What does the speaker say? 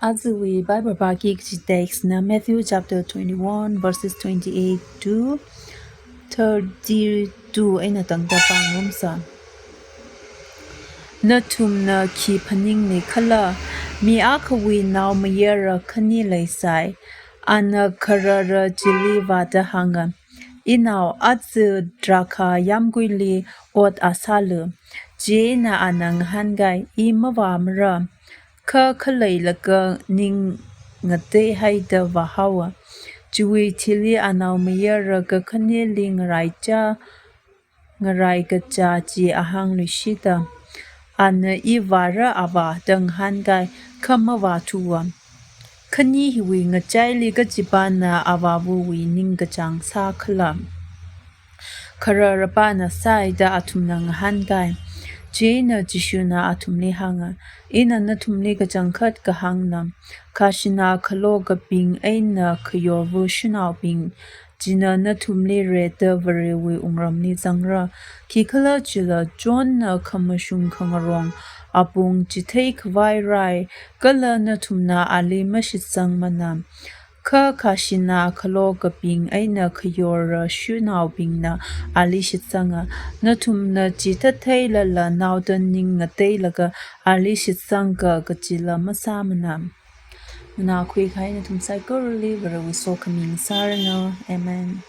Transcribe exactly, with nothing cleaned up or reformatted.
Ajawui Bible pāki kaji text na Matthew chapter twenty-one, verses twenty-eight to thirty-two eina tangda pāngarumsa. Nathumna khi phaningli khala? Mi akhawui naomayara khani leisai. Ana kharara chili vāda hānga, "Inao, aja drakha yāmguili ot a sālu." Chieina ana ngahānkai, "I mavāmara. Kha khaleilaga ning ngateihaida vāhaowa." Chiwui thili anaomayara kakhaneli ngaraicha, ngarai kacha chi ahāngluishita. Ana, "I vāra, avā," da ngahānkai, kha mavāthuwa. Khani hiwui ngachaili kachipāna avāvawui ningkachāng sākhala? Khararapāna sāi da athumna ngahānkai. Chieina Jishuna athumli hānga, "Ina nathumli kachangkhat kahāngna, khashina khalokabing eina khayorva shanaobing china nathumli rida Varewui wungramli zangra. Khikhalajila Johnna khamashung khangarong apong chitheikhavai rai, kala nathumna ali mashitsangmana. Kha khashina khalokabing eina khayorva shanaobingna ali shitsanga. Nathumna chithātheilala naoda ning ngateilaga ali shitsangka kajila masāmana." Nganākhui kahai nathum saikorali Varewui sokhami ngasāranu. Amen.